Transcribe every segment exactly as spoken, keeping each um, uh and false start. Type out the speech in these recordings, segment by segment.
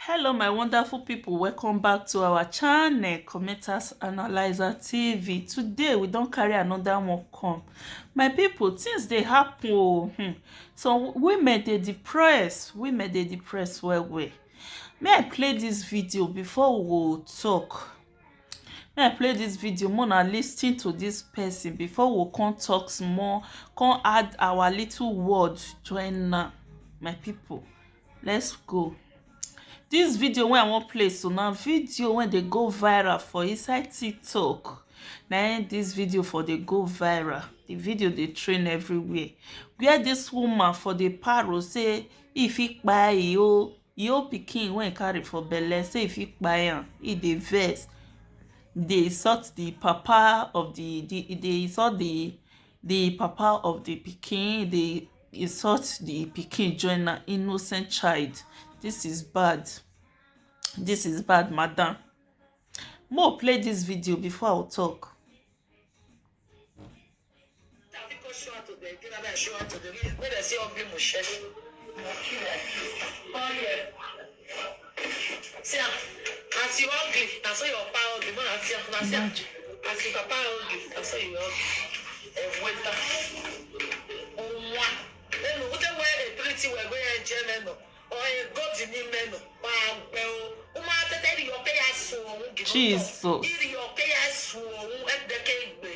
Hello, my wonderful people. Welcome back to our channel, Commenters Analyzer T V. Today, we don carry another one come. My people, things dey happen o. Hmm. So, women dey depress. Women dey depress well well. May I play this video before we go talk? May I play this video, more na listen to this person before we come talk small, come add our little word join now, my people. Let's go. This video wey I wan play so na video wey dey go viral for inside TikTok. Na im this video for dey go viral. The video dey train everywhere. Where this woman for dey paro say e fit kpai e o, e o pikin wey e carry for belle, say e fit kpai am. E dey vex, dey insult the papa of the, the, dey insult the, the papa of the pikin, dey insult the pikin join na innocent child. This is bad. This is bad, madam. Mo play this video before I talk. See am, as you ugly, na so your papa ugly. More na see am, na see am. As your papa ugly, na so you ugly. Eweta. Nwa. Enu, ute we e pretty we go enjoy me no. Or e go di ni me no. Ma gbe o. Uma tete iri oke ya su ohun gi. Jesus. Iri oke ya su ohun e de ke igbe.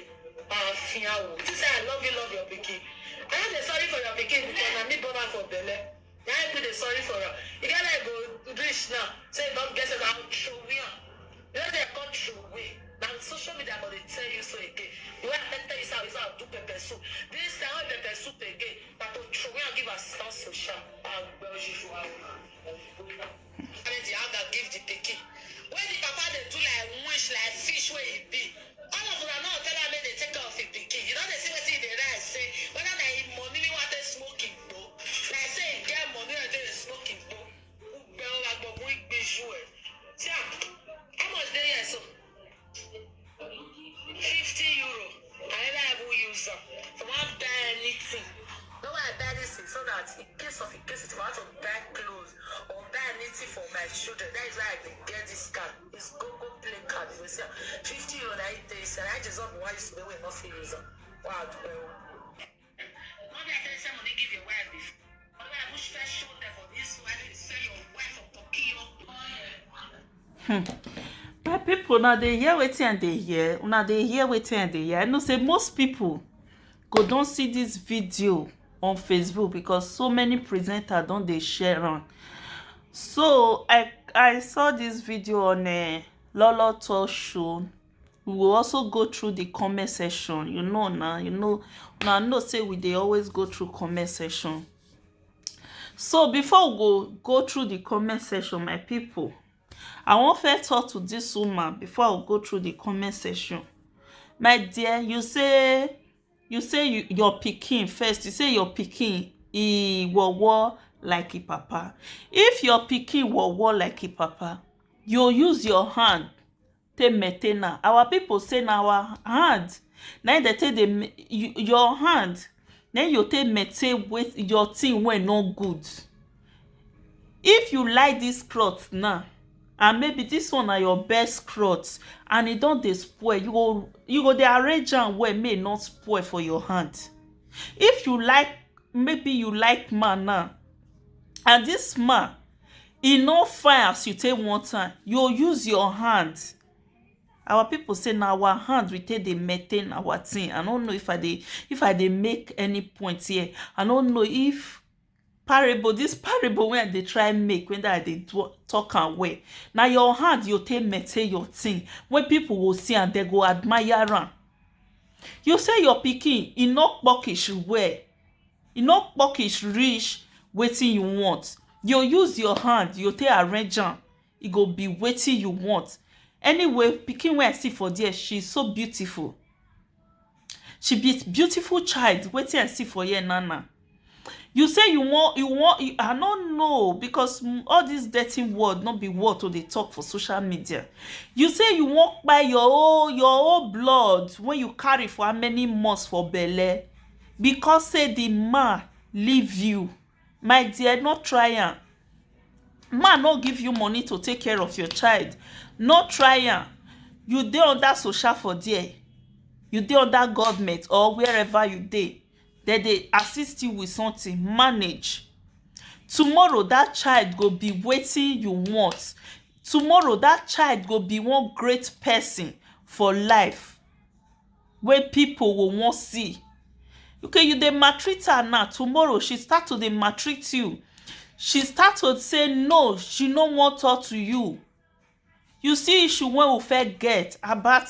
Ma fi awo. This I love you, love your pikin. I no dey sorry for your pikin because na me born am for belle. Na I be dey sorry for am. E get like go reach now. Say e don get sense, I go throw away am. You know say I come throw away. Na social media I go dey tell you so again. The way I take tell you say I, say I do pepper soup. This time when pepper soup again, na to throw away and give assistance social. Agbe ojuju awo. Carry the anger give the pikin. When the papa dey do like wish, like fish wey e be, all of una no tell am make dey take care of him pikin. You no dey see wetin e dey write say whether na him money wey wan take smoke igbo, like say e get money wey take dey smoke igbo. Ugbe o, agbogun igbe ju e. See am, how much dey here so? Fifty euro. I never even use am. I wan buy anything. No, why I buy this thing so that in case of, in case if I want to buy clothes or buy anything for my children, that is why I dey get this card. It's Go Go Play card. You see am, fifty euro na it dey inside. I just don't want you to be wey no fit use am. Wow, well. Mommy, I tell you say money give your wife before. Why I wish first show them for this one, they sell your wife for Tokyo. Hmm. My people, now they hear wetin I dey hear. Una dey hear wetin I dey hear. I know say most people go don see this video on Facebook because so many presenters don dey share am. So I I saw this video on a Lolo Talk Show. We will also go through the comment section. You know now, you know now, know say we dey always go through comment section. So before we go go through the comment section, my people, I wan first talk to this woman before I go through the comment section. My dear, you say, you say you, your pikin first. You say your pikin e wowo like e papa. If your pikin wowo like e papa, you use your hand take maintain am. Our people say na our hand na im dey take dey ma-, you, your hand na im you take maintain with your thing wey no good. If you like this cloth now, and maybe this one na your best cloth and e don dey spoil, you go, you go dey arrange am well make e no spoil for your hand. If you like, maybe you like man now, and this man e no fine as you take want am, you use your hand. Our people say na our hand we take dey maintain our thing. I no know if I dey, if I dey make any point here. I no know if parable, this parable wey I dey try make, when I dey do, talk am well. Na your hand you take maintain your thing. When people go see am, they go admire am. You say your pikin e no pokish well, e no pokish reach wetin you want. You use your hand, you take arrange am, e go be wetin you want. Anyway, pikin wey I see for there, she is so beautiful. She be beautiful child. Wetin I see for here now now. You say you want, you want, you, I no know, because, mm, all this dirty word no be word to dey talk for social media. You say you wan kpai your own, your own blood when you carry for how many months for belle, because say the man leave you. My dear, no try am. Man no give you money to take care of your child, no try am. You dey under social for there, you dey under government or wherever you dey, dem dey assist you with something, manage. Tomorrow that child go be wetin you want. Tomorrow that child go be one great person for life wey people go wan see. Okay, you dey maltreat her now, tomorrow she start to dey maltreat you, she start to say no, she no wan talk to you. You see issue wey we first get about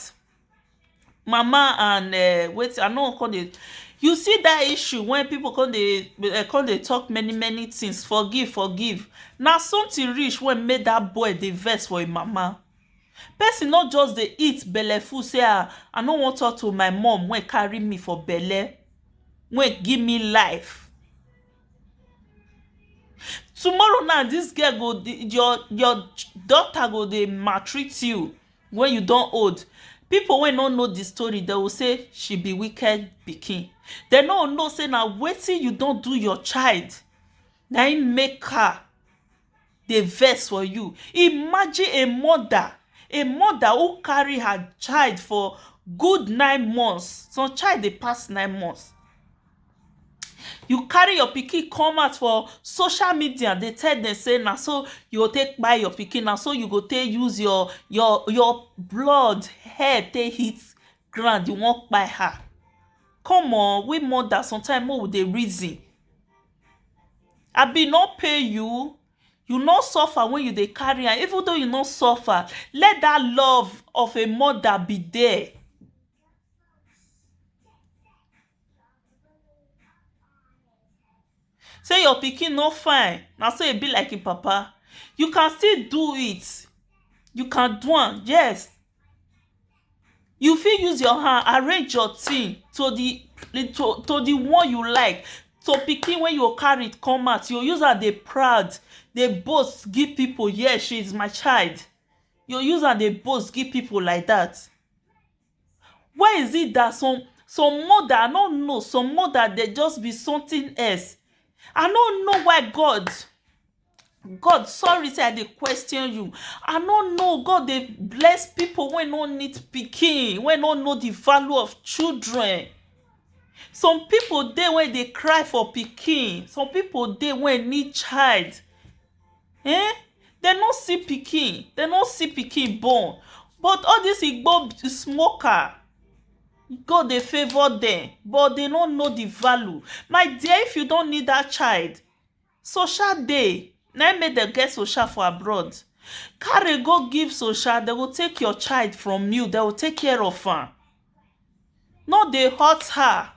mama and uh, wetin I no come dey, you see that issue when people come dey uh, come dey talk many many things, forgive, forgive. Na something reach wey make that boy dey vex for him mama. Person no just dey eat belle full say ah, I no wan talk to my mom wey carry me for belle, wey give me life. Tomorrow now this girl go dey- your your daughter go dey maltreat you when you don old. People wey no know the story, they will say she be wicked pikin. They no know say na wetin you don do your child na im make her dey vex for you. Imagine a mother, a mother who carry her child for good nine months. Some child dey pass nine months. You carry your pikin come out for social media, dey tell dem say na so you go take kpai your pikin, na so you go take use your your your blood hair take hit ground, you wan kpai her. Come on, we mother sometimes make we dey reason. Abi no pay you? You no suffer when you dey carry am. Even though you no suffer, let that love of a mother be there. Say your pikin no fine, na so e be like im papa. You can still do it. You can do am, yes. You fit use your hand arrange your thing to the to, to the one you like. So pikin wey you carry come out, you use am dey proud, dey boast give people, yes, she is my child. You use am dey boast give people like that. Why is it that some some mother, I no know, some mother dey just be something else. I no know why God God, sorry say I dey question you. I no know, God dey bless people wey no need pikin, wey no know the value of children. Some people dey wey dey cry for pikin, some people dey wey need child. Eh? Dem no see pikin, dem no see pikin born. But all this igbo smoker, God dey favour dem, but dem no know the value. My dear, if you don need that child, social dey na im make dem get social for abroad. Carry go give social, dem go take your child from you, dem go take care of am. No dey hurt her.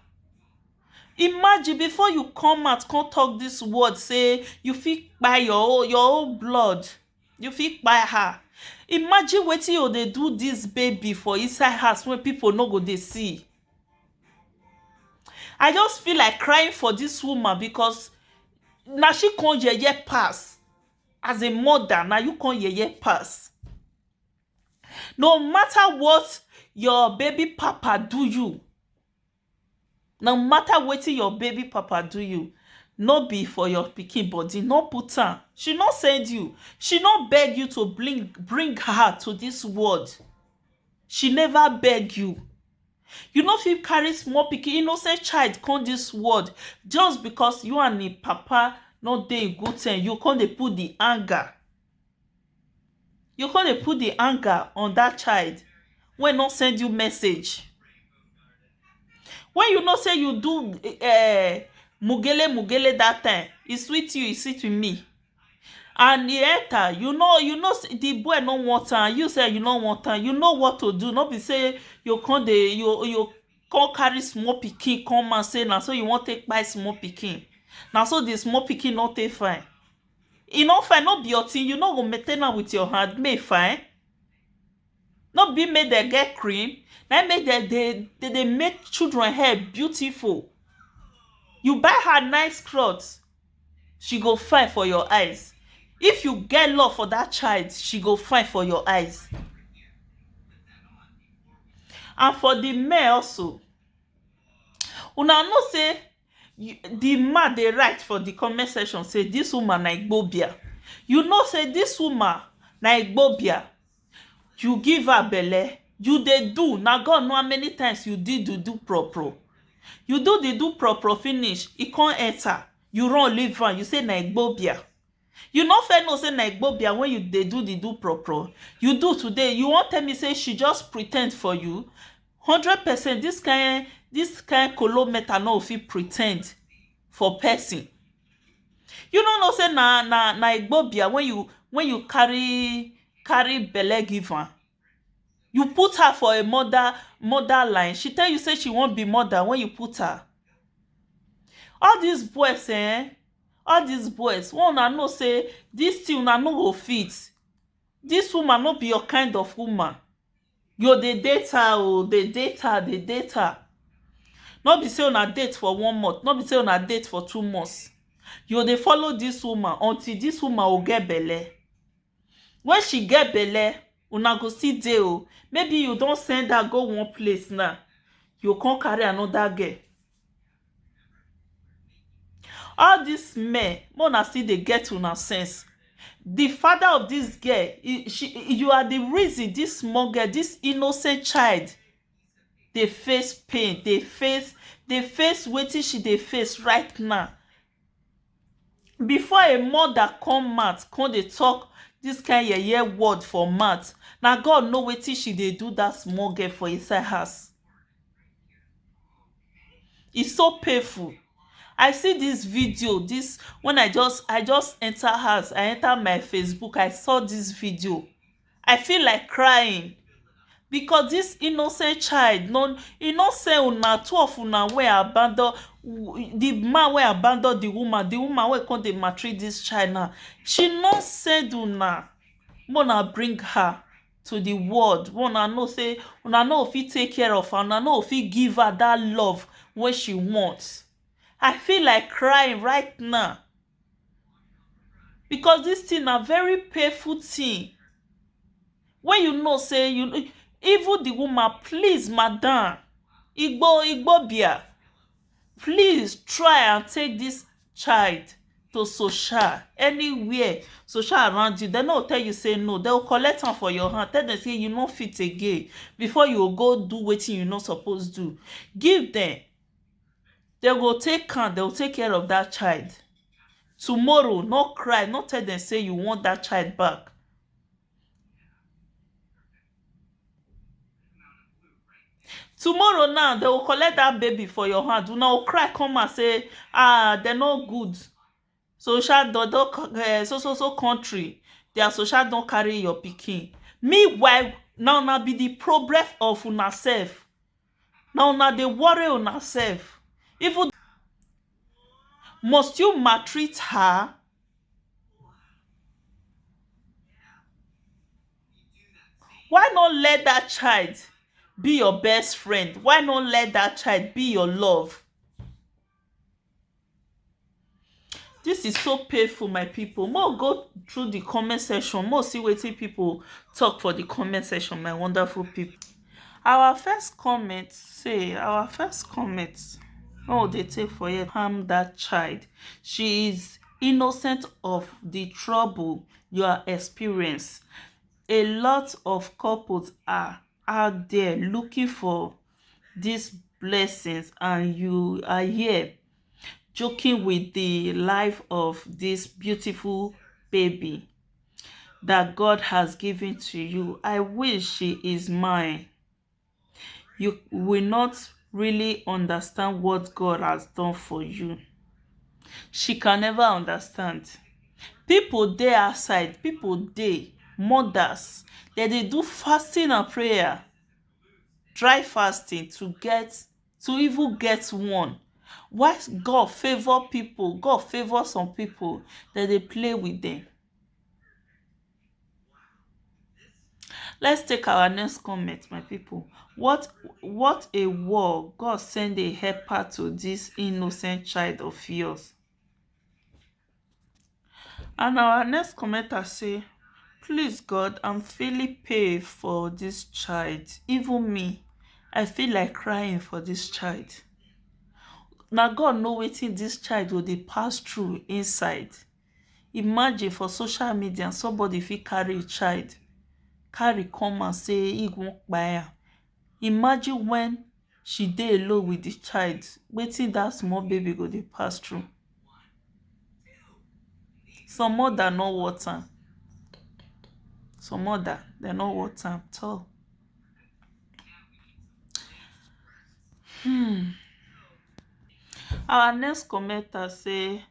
Imagine before you come out come talk this word say you fit kpai your own your own blood, you fit kpai her. Imagine wetin you dey do this baby for inside house wey people no go dey see. I just feel like crying for this woman because na she come yeye pass. As a mother, na you come yeye pass. No matter what your baby papa do you, no matter wetin your baby papa do you, no be for your pikin body, no put am. She no send you, she no beg you to bring bring her to this world. She never beg you. You no fit carry small pikin, innocent child, come this world just because you and im papa no dey in good term. You come dey put the anger. You come dey put the anger on that child wey no send you message. When you know say you do uh, mugele mugele that time, e sweet you, e sweet with me. And e enter, you know, you know say the boy no want am, you say you no want am, you know what to do. No be say you come dey you you come carry small pikin come and say na so you wan take kpai small pikin. Na so the small pikin no take fine. E no fine, no be your thing, you no go maintain am with your hand, make e fine. No be make dem get cream, na im make dem dey dey dey make children hair beautiful. You buy her nice cloth, she go fine for your eyes. If you get love for that child, she go fine for your eyes. And for the men also, una know say you, the man dey write for the comment section say this woman na igbobia. You know say this woman na igbobia. You give her belle. You dey do. Na God know how many times you did do do pro pro. You do the do pro pro finish, e come enter. You run leave am. You say na igbobia. You no fair know say na igbobia when you dey do the do pro pro. You do today. You wan tell me say she just pretend for you? Hundred percent, this kind this kind kolo metal no fit pretend for person. You no know say na na na igbobia when you when you carry carry belle give am. You put her for a mother mother line. She tell you say she wan be mother when you put her. All these boys, eh? All these boys, one una know say this thing una no go fit. This woman no be your kind of woman. You dey date her, oh, dey date her, dey date her. No be say una date for one month, no be say una date for two months. You dey follow this woman until this woman go get belle. When she get belle, una go still dey, oh. Maybe you don send her go one place now. You come carry another girl. All this men, make una still dey get una sense. The father of this girl, he- she, you are the reason this small girl, this innocent child, dey face pain, dey face dey face wetin she dey face right now. Before a mother come mouth come dey talk this kind yeye word for mouth, na God know wetin she dey do that small girl for inside house. It's so painful. I see this video, this when I just I just enter house, I enter my Facebook, I saw this video. I feel like crying because this innocent child, no, e no say una two of una wey abandon the man wey abandon the woman, the woman wey come dey maltreat this child now, she no send una, make una bring her to the world, make una know say una no fit take care of her, una no fit give her that love wey she want. I feel like crying right now because this thing na very painful thing. When you know say you even the woman, please, madam, igbo igbo beer, please try and take this child to social, anywhere social around you. Dem no tell you say no, dem go collect am for your hand, tell dem say you no fit again before you go do wetin you no suppose do. Give dem, dem go take am, dem go take care of that child. Tomorrow, no cry, no tell dem say you want that child back. Tomorrow now, dem go collect that baby for your hand, una go cry come and say, ah, dem no good. Social don don co- eh, so so so country, their social don carry your pikin. Meanwhile, na una be the problem of una sef. Na una dey worry una sef. Even must you maltreat her? Why not let that child be your best friend? Why not let that child be your love? This is so painful, my people. More go through the comment section, more see wetin people talk for the comment section, my wonderful people. Our first comment say, our first comment, oh, they take for here, harm that child. She is innocent of the trouble you are experience. A lot of couples are out there looking for these blessings, and you are here joking with the life of this beautiful baby that God has given to you. I wish she is mine. You will not really understand what God has done for you. She can never understand. People dey outside, people dey, mothers, dem dey do fasting and prayer, dry fasting to get to even get one. Why God favour people, God favour some people, dem dey play with them. Let's take our next comment, my people. What what a war. God send a helper to this innocent child of yours. And our next commenter say, please God, I'm feeling pain for this child. Even me, I feel like crying for this child. Now God know wetin this child will dey pass through inside. Imagine for social media, somebody fit carry a child, carry come and say he wan kpai am. Imagine when she dey alone with the child, wetin that small baby go dey pass through. Some mother no worth am. Some mother, dem no worth am at all. Hmm. Our next commenter say,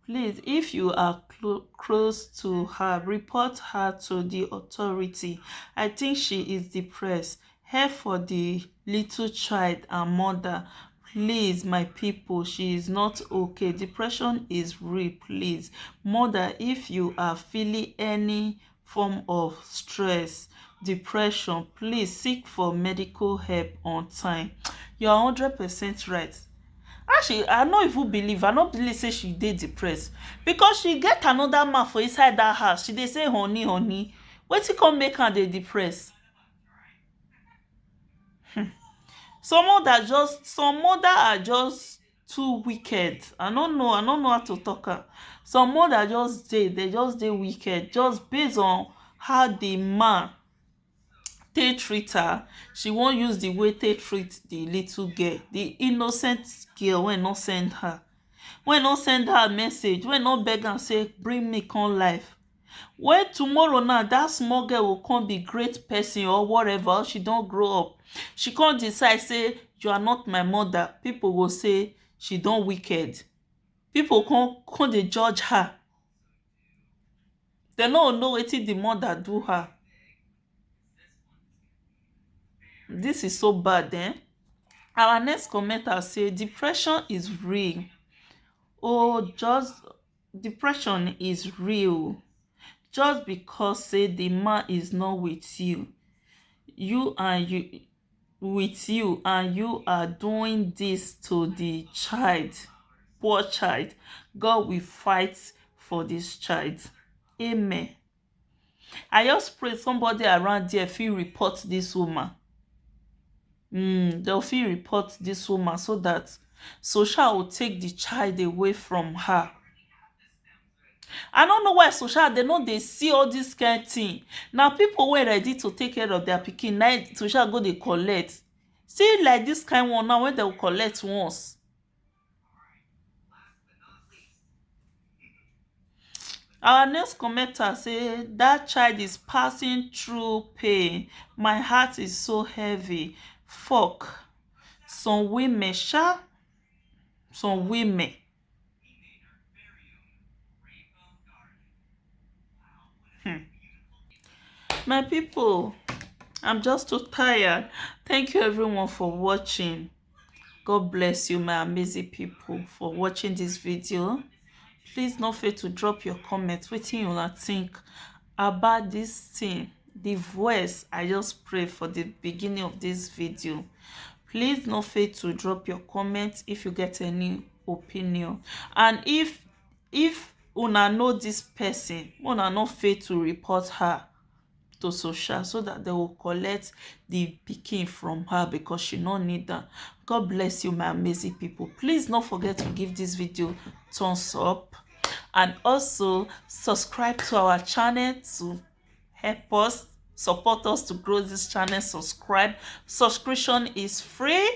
please, if you are clo- close to her, report her to the authority. I think she is depressed. Help for the little child and mother. Please, my people, she is not okay. Depression is real, please. Mother, if you are feeling any form of stress, depression, please seek for medical help on time. You are hundred percent right. Actually, I no even believe, I no believe say she dey depressed, because she get another man for inside that house. She dey say, "Honey, honey." Wetin come make her dey depressed? Hmm. Some mother just, some mother are just too wicked. I no know, I no know how to talk am. Some mother just dey, they just dey wicked, just based on how the man take treat her. She wan use the way take treat the little girl, the innocent girl wey no send her, wey no send her message, wey no beg am say, "Bring me come life." When tomorrow now, that small girl will come be great person or whatever, or she don grow up, she come decide say, "You are not my mother." People go say she don wicked. People come, come dey judge her. Dem no know wetin the mother do her. This is so bad, eh? Our next commenter say, depression is real. Oh, just, depression is real. Just because say the man is not with you, you and you, with you, and you are doing this to the child, poor child, God will fight for this child. Amen. I just pray somebody around there fit report this woman. Mm, they'll fit report this woman so that Sosha will take the child away from her. I don't know why Sosha, they know they see all this kind thing. Now people were ready to take care of their pikin. Now Sosha go dey collect. See, like this kind one now, when they will collect once. Our next commenter say, that child is passing through pain. My heart is so heavy. Fuck. Some women, sha. Some women. Hmm. My people, I'm just too tired. Thank you everyone for watching. God bless you, my amazing people, for watching this video. Please no fail to drop your comment, wetin una think about this thing, the voice I just pray for the beginning of this video. Please no fail to drop your comment if you get any opinion. And if, if una know this person, una no fail to report her to Sosha so that they will collect the pikin from her, because she no need am. God bless you, my amazing people. Please no forget to give this video thumbs up, and also subscribe to our channel to help us, support us to grow this channel. Subscribe. Subscription is free.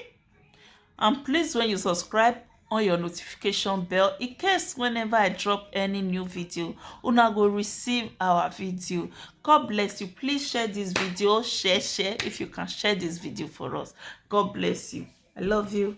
And please, when you subscribe, on your notification bell in case whenever I drop any new video, una go receive our video. God bless you. Please share this video, share, share if you can share this video for us. God bless you. I love you.